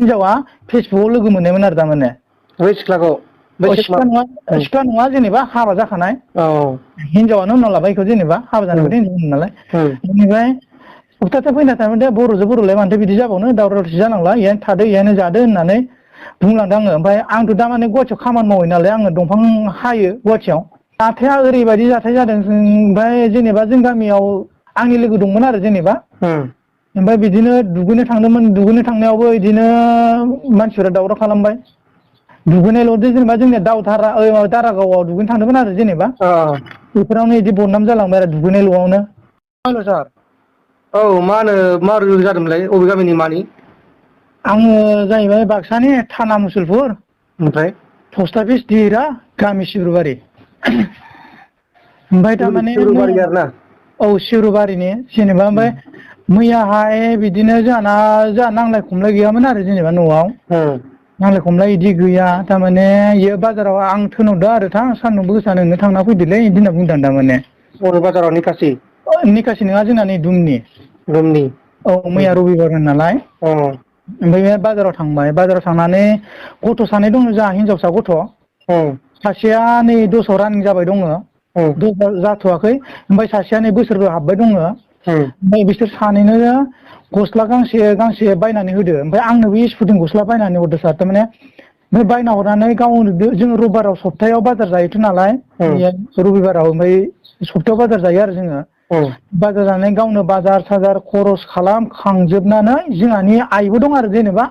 हिनजावा फेसबुकआव लोगो मोननायमोन आरो थारमाने बै सिख्लाखौ सिख्ला नङा जेनेबा हाबा जाखानाय हिनजावानो उनाव लाबाय इखौ जेनेबा हाबा जानायखौथ' हिनजाव नालाय बेनिफ्राय सप्तासे फैना थारमाने बर'जों बर'लाय मानोथो बिदि जाबावनो दावराव दावसि जानांला इयानो थादो इयानो जादो होननानै बुंलांदों आङो ओमफ्राय आंथ' दा माने गुवाहाटियाव खामानि मावो नालाय आङो दंफां हायो गुवाहाटियाव जाथाया ओरैबायदि जाथाय जादों ओमफ्राय जेनेबा जों गामियाव आंनि लोगो दंमोन आरो जेनेबा ओमफ्राय बिदिनो दुगैनो थांदोंमोन दुगैनो थांनायावबो बिदिनो मानसिफोरा दावराव खालामबाय दुगैनायल'दो जेनेबा जोंनिया दारागावआव दुगैनो थांदोंमोन आरो जेनेबा बेफोरावनो बिदि बदनाम जालांबाय आरो दुगैनायल'आवनो हेल' सार औ मा होनो माबोरै जादोंमोनलाय अबे गामिनि मानि आङो जाहैबाय बाक्सानि थाना मुसुलपुर ओमफ्राय पस्ट अफिस दिहिरा गामि सिब्रुबारि ओमफ्राय थारमाने सिब्रुबारि आरोना औ सिब्रुबारिनि जेनेबा ओमफ्राय मैयाहाय बिदिनो जोंहा नांलाय खमलाय गैयामोन आरो जेनेबा न'आव नांलाय खमलाय बिदि गैया थारमाने इयो बाजाराव आं थोनहरदों आरो सान्दुंबो गोसा नोंनो थांना फैदोलै बिदि होनना बुंदों थारमाने बर' बाजाराव निखासि निखासि नङा जोंना नै दुमनि रुमनि औ मैया रबिबारमोन नालाय ओमफ्राय बे बाजाराव थांबाय बाजाराव थांनानै गथ' सानै दङ जोंहा हिनजावसा गथ' सासेया नै दसआव रानिं जाबाय दङ दस जाथ'वाखै ओमफ्राय सासेया नै बोसोरबो हाबबाय दङ ओमफ्राय बिसोर सानैनो गस्ला गांसे बायनानै होदो ओमफ्राय आंनोबो स्पुथिं गस्ला बायनानै हरदो सार थारमाने ओमफ्राय बायना हरनानै गावनो जोङो रबिबाराव सप्तायाव बाजार जायोथ' नालाय रबिबाराव ओमफ्राय सप्तायाव बाजार जायो आरो जोङो बाजार जानानै गावनो बाजार साजार खरस खालामखांजोबनानै जोंहानि आइबो दं आरो जेनेबा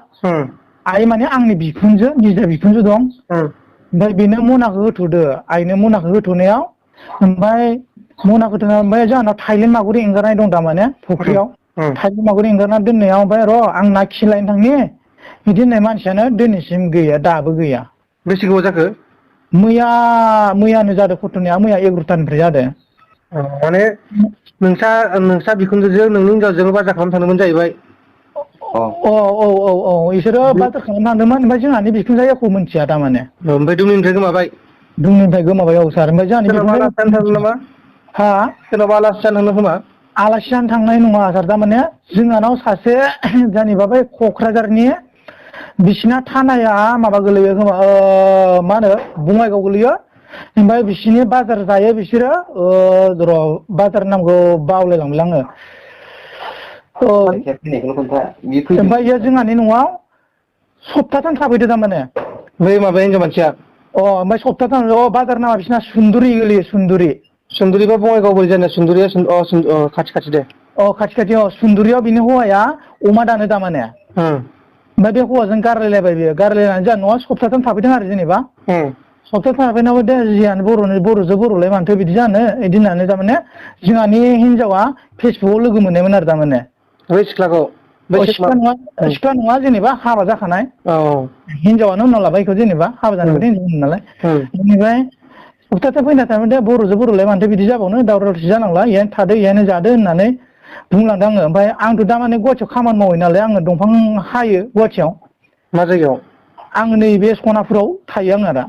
आइ माने आंनि बिखुनजो निजा बिखुनजो दं ओमफ्राय बेनो मनाखौ होथ'दो आइनो मनाखौ होथ'नायाव ओमफ्राय मनाखौ होथ'नायाव ओमफ्राय जोंहानाव थाइलेण्ड मागुर एंगारनाय दं थारमाने फुख्रियाव थाइलेण्ड मागुर एंगारना दोननायाव ओमफ्राय र' आं ना खिलायनो थांनि बिदि होननाय मानसियानो दिनैसिम गैया दाबो गैया बेसे गोबाव जाखो मैयानो जादों घटनाया मैया 11थानिफ्राय जादों माने नोंसा बिखुनजोजों नोंनि हिनजावजों बाजार खालामनो थांदोंमोन जाहैबाय औ बिसोरो बाजार खालामनो थांदोंमोन ओमफ्राय जोंहानि बिखुनजोआ एख' मिथिया थारमाने ओमफ्राय दुमनिफ्राय गोमाबाय दुमनिफ्राय गोमाबाय औ सार ओमफ्राय जोंहानि सोरनावबा बिखुनजोआ आलासि जानो थांदों नामा हा सोरनावबा आलासि जानो थांदों खोमा आलासि जानो थांनाय नङा सार थारमाने जोंहानाव सासे जेनेबा बै क'क्राझारनि बिसिना थानाया माबा गोलैयो खोमा मा होनो बङाइगाव गोलैयो ओमफ्राय बिसिनि बाजार जायो बिसोरो र' बाजार नामखौ बावलायलांबाय आङो ओमफ्राय जोंहानि न'आव सप्ताथाम थाफैदो थारमाने बै माबाया हिनजाव मानसिया ओमफ्राय सप्ताथाम बाजार नामा बिसिना सुन्दुरि गोलैयो सुन्दुरि बा बङाइगाव बोरै जानो सुन्दुरिया खाथि दे खाथि सुन्दुरियाव बिनि हौवाया अमा दानो थारमाने ओमफ्राय बे हौवाजों गारलायलायबाय बियो गारलायनानै जोंहा न'आ सप्ताथाम थाफैदों आरो जेनेबा सप्ताथाम थाफैनायावबो दे जियानो बर'जों बर'लाय मानोथो बिदि जानो बिदि होननानै थारमाने जोंहानि हिनजावा फेसबुकआव लोगो मोननायमोन आरो थारमाने बै सिख्लाखौ सिख्ला नङा जेनेबा हाबा जाखानाय हिनजावानो उनाव लाबाय इखौ जेनेबा हाबा जानायखौथ' हिनजाव नालाय बेनिफ्राय सप्तासे फैना थारमाने बर'जों बर'लाय मानोथो बिदि जाबावनो दावराव दावसि जानांला इयानो थादो इयानो जादो होननानै बुंलांदों आङो ओमफ्राय आंथ' दा माने गुवाहाटियाव खामानि मावो नालाय आङो दंफां हायो गुवाहाटियाव मा जायगायाव आङो नैबे सनापुराव थायो आङो दा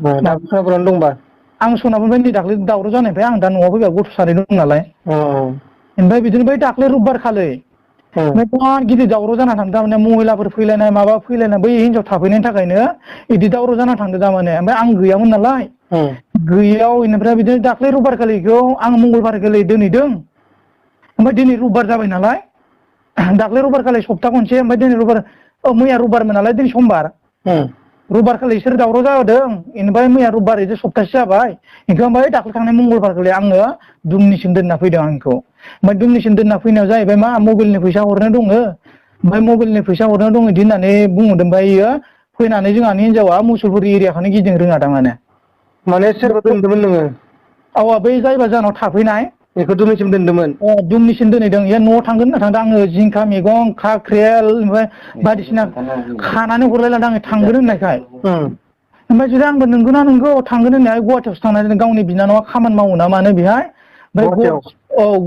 सनापुरावनो दंबा आं सनापुरनिफ्राय नै दाख्लै दावराव जानायनिफ्राय आं दा न'आव फैबा गथ' सानै दं नालाय ओमफ्राय बिदिनो बै दाख्लै रबिबार खालि ओमफ्राय बिराद गिदिर दावराव जाना थांदों थारमाने महिलाफोर फैलायनाय माबा फैलायनाय बै हिनजाव थाफैनायनि थाखायनो बिदि दावराव जाना थांदों थारमाने ओमफ्राय आं गैयामोन नालाय गैयियाव बेनिफ्राय बिदिनो दाख्लै रबिबार खालिखौ आं मंगलबार खालि दोनहैदों ओमफ्राय दिनै रबिबार जाबाय नालाय दाख्लै रबिबार खालि सप्ता खनसे ओमफ्राय दिनै रबिबार मैया रबिबारमोन नालाय दिनै समबार रबिबार खालि बिसोर दावराव जादों बेनिफ्राय मैया रबिबार बिदि सप्तासे जाबाय बेखौ ओमफ्राय दाख्लै थांनाय मंगलबार खालि आङो दुमनिसिम दोनना फैदों आंखौ ओमफ्राय दुमनिसिम दोनना फैनायाव जाहैबाय मा मबाइलनि फैसा हरनो दङ ओमफ्राय मबाइलनि फैसा हरनो दङ बिदि होननानै बुंहरदों ओमफ्राय इयो फैनानै जोंहानि हिनजावा मुसुलपुर एरियाखौनो गिदिंनो रोङा थारमाने माने सोरबा दोनदोंमोन नोङो बै जायबा जोंनाव थाफैनाय बेखौ दुमनिसिम दोनदोंमोन दुमनिसिम दोनहैदों इयो न'आव थांगोन होनना थांदों आङो जिंखा मैगं काक्रेल ओमफ्राय बायदिसिना खानानै हरलायलांदों आङो थांगोन होननायखाय ओमफ्राय जुदि आंबो नंगौ थांगोन होननाय गुवाहाटियावसो थांनानै गावनि बिनानावा खामानि मावो ना मानो बेहाय ओमफ्राय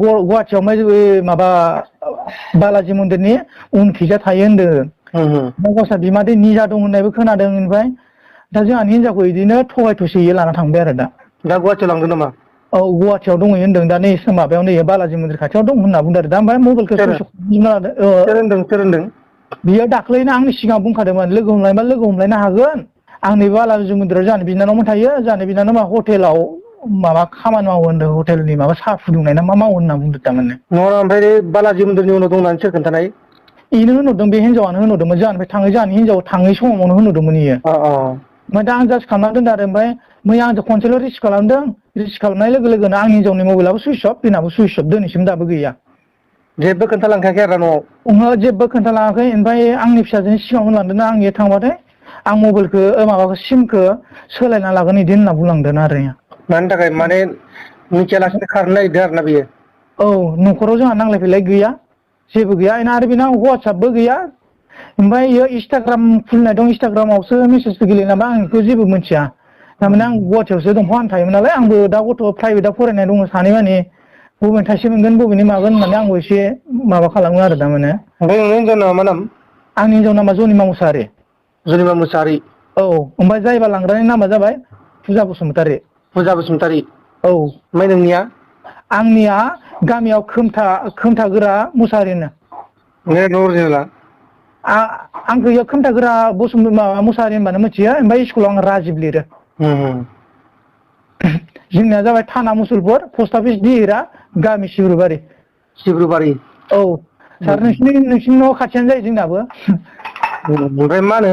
गुवाहाटियाव ओमफ्राय माबा बालाजि मन्दिरनि उनखिजा थायो होनदों ओमफ्राय गावस्रा बिमादै निजा दं होननायबो खोनादों ओमफ्राय दा जोंहानि हिनजावखौ बिदिनो थगाय थसि लाना थांबाय आरो दा गुवाहाटियाव लांदों नामा गुवाहाटियाव दंहैयो होनदों दा नै माबायाव नै बालाजि मन्दिर खाथियाव दं होनना बुंदों आरो दा ओमफ्राय मबाइलखौ सोर होनदों बियो दाख्लैनो आंनि सिगाङाव बुंखादोंमोन लोगो हमलायबा लोगो हमलायनो हागोन आं नैबे बालाजि मन्दिराव जोंहानि बिनानावमोन थायो जोंहानि बिनानावा हटेलाव माबा खामानि मावो होनदों हटेलनि माबा साहा फुदुंनाय ना मा मावो होनना बुंदों थारमाने नङा ओमफ्राय बालाजि मन्दिरनि उनाव दं होननानै सोर खोन्थानाय इनो होनहरदों बे हिनजावानो होनहरदोंमोन जोंहानिफ्राय थाङै जोंहानि हिनजाव थाङै समावनो होनहरदोंमोन इयो ओमफ्राय दा आं जास्ट खालामना दोनदों आरो ओमफ्राय मैया आंजों खनसेल' रिसिभ खालामदों रिसिभ खालामनाय लोगो लोगोनो आंनि हिनजावनि मबाइलाबो सुइस अफ बेनाबो सुइस अफ दिनैसिम दाबो गैया जेबो खोन्थालांखायाखै आरो न'आव ओहो जेबो खोन्थालाङाखै ओमफ्राय आंनि फिसाजोनि सिगाङाव होनलांदोंना आं इयो थांबाथाय आं मबाइलखौ माबाखौ सिमखौ सोलायना लागोन बिदि होनना बुंलांदों आरो मानि थाखाय माने मिथियालासिनो खारनो नागिरदों आरो ना बियो औ न'खराव जोंहा नांलाय फैलाय गैया जेबो गैया आरो बेना वाट्सएपबो गैया ओमफ्राय इयो इन्सटाग्राम खुलिनाय दं इन्सटाग्रामावसो मेसेजबो गेलेयो नामा आं बेखौ जेबो मिथिया थारमाने आं गुवाहाटियावसो दंफां आं थायोमोन नालाय आंबो दा गथ' प्राइभेटआव फरायनाय दङ सानै माने बबेनि थाइसे मोनगोन बबेनि मागोन होननानै आंबो एसे माबा खालामो आरो थारमाने ओमफ्राय नोंनि हिनजावनि नामा मा नाम आंनि हिनजावनि नामा जनिमा मुसाहारि जनिमा मुसाहारि औ ओमफ्राय जायबा लांग्रानि नामा जाबाय फुजा बसुमतारि फुजा बसुमतारि औ ओमफ्राय नोंनिया आंनिया गामियाव खोमथा गोरा मुसाहारि होनो ओमफ्राय नोंना अरिजिनेला आंखौ इयो खोमथागोरा माबा मुसाहारि होनबानो मिथियो ओमफ्राय स्कुलाव आं राजिब लिरो जोंनिया जाबाय थाना मुसुलपुर पस्ट अफिस दिहिरा गामि सिब्रुबारि औ सार नोंसिनि न' खाथियानो जायो जोंनाबो ओमफ्राय मा होनो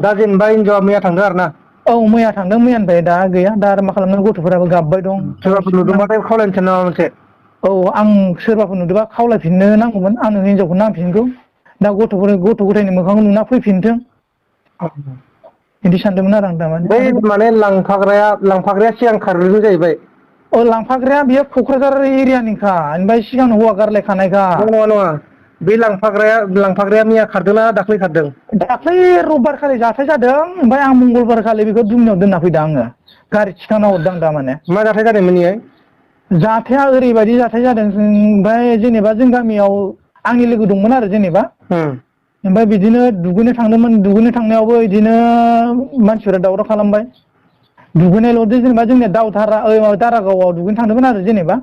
दा जेनेबा हिनजावा मैया थांदों आरो ना औ मैया थांदों मैयानिफ्राय दा गैया दा आरो मा खालामनो गथ'फोराबो गाबबाय दं सोरबाफोर नुदोंबाथाय खावलायनोसै नामा मोनसे औ आं सोरबाफोर नुदोंबा खावलायफिननो नांगौमोन आंनो हिनजावखौ नांफिनगौ दा गथ' गथायनि मोखांखौ नुना फैफिनथों बिदि सानदोंमोन आरो आं बै माने लांफाग्राया सिगां खारग्रोदों जाहैबाय औ लांफाग्राया बेयो क'क्राझार एरियानिखा ओमफ्राय सिगांनो हौवा गारलायखानायखा नङा बे लांफाग्राया मैया खारदोंना दाख्लै खारदों दाख्लै रबिबार खालि जाथाय जादों ओमफ्राय आं मंगलबार खालि बेखौ दुमनियाव दोनना फैदों आङो गारि थिखांना हरदों आं थारमाने मा जाथाय जादोंमोन इयो जाथाया ओरैबायदि जाथाय जादों ओमफ्राय जेनेबा जों गामियाव आंनि लोगो दंमोन आरो जेनेबा ओमफ्राय बिदिनो दुगैनो थांदोंमोन दुगैनो थांनायावबो बिदिनो मानसिफोरा दावराव खालामबाय दुगैनायल'दि जेनेबा जोंनिया दारागावआव दुगैनो थांदोंमोन आरो जेनेबा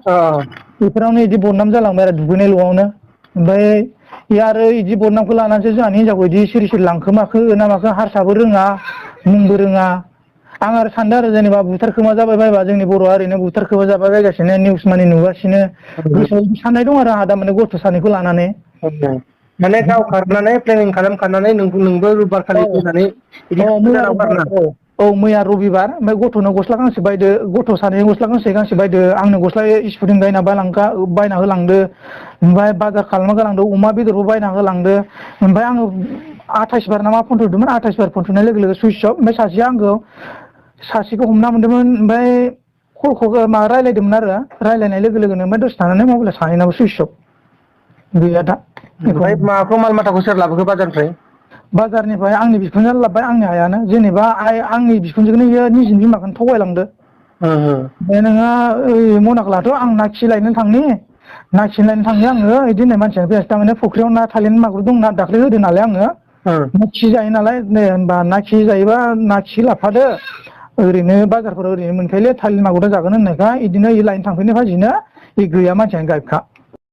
बेफोरावनो बिदि बदनाम जालांबाय आरो दुगैनायल'आवनो ओमफ्राय आरो बिदि बदनामखौ लानानैसो जोंहानि हिनजावखौ बिदि सिरि सिरि लांखो माखो ना माखो हारसाबो रोङा मुंबो रोङा आं आरो सानदों आरो जेनेबा बुथारखोमा जाबाय बायबा जोंनि बर'आ ओरैनो बुथारखोमा जाबाय बायगासिनो निउस मानि नुगासिनो गोसोआव साननाय दं आरो आंहा दा माने गथ' सानैखौ लानानै माने गाव खारनानै प्लेनिं खालामखानानै नोंबो रबिबार खालि फैनानै बिदि मैया जानांगौ आरो ना औ मैया रबिबार ओमफ्राय गथ'नो गस्ला गांसे बायदो गथ' सानै गस्ला गांसे बायदो आंनो गस्ला स्पुथिं बायना होलांदो ओमफ्राय बाजार खालामना गालांदो अमा बेदरबो बायना होलांदो ओमफ्राय आङो 28 बार ना मा फन थुदोंमोन 28 बार फन थुनाय लोगो लोगो सुइस अफ ओमफ्राय सासेया आंखौ सासेखौ हमना मोन्दोंमोन ओमफ्राय कलखौ माबा रायलायदोंमोन आरो रायलायनाय लोगो लोगोनो ओमफ्राय दसे थानानै मबाइला सानैनाबो सुइस अफ गैया दा ओमफ्राय माबाखौ माल माथाखौ सोर लाबोखो बाजारनिफ्राय बाजारनिफ्राय आंनि बिखुनजोआनो लाबोबाय आंनि आइयानो जेनेबा आंनि बिखुनजोखौनो बियो निजिनि बिमाखौनो थगायलांदो ओमफ्राय नोङो ओइ मनाखौ लाथ' आं ना खि लायनो थांनि ना खि लायनो थांनि आङो बिदि होननाय मानसियानो फैयासै थारमाने फुख्रियाव ना थालेन मागुर दंना दाख्लै होदों नालाय आङो ना खि जायो नालाय नै होनबा ना खि जायोबा ना खि लाफादो ओरैनो बाजारफोराव ओरैनो मोनखायोलै थालिर मागुरा जागोन होननायखाय बिदिनो लायनो थांफैनाय भाजिनो बे गैया मानसियानो गायबखा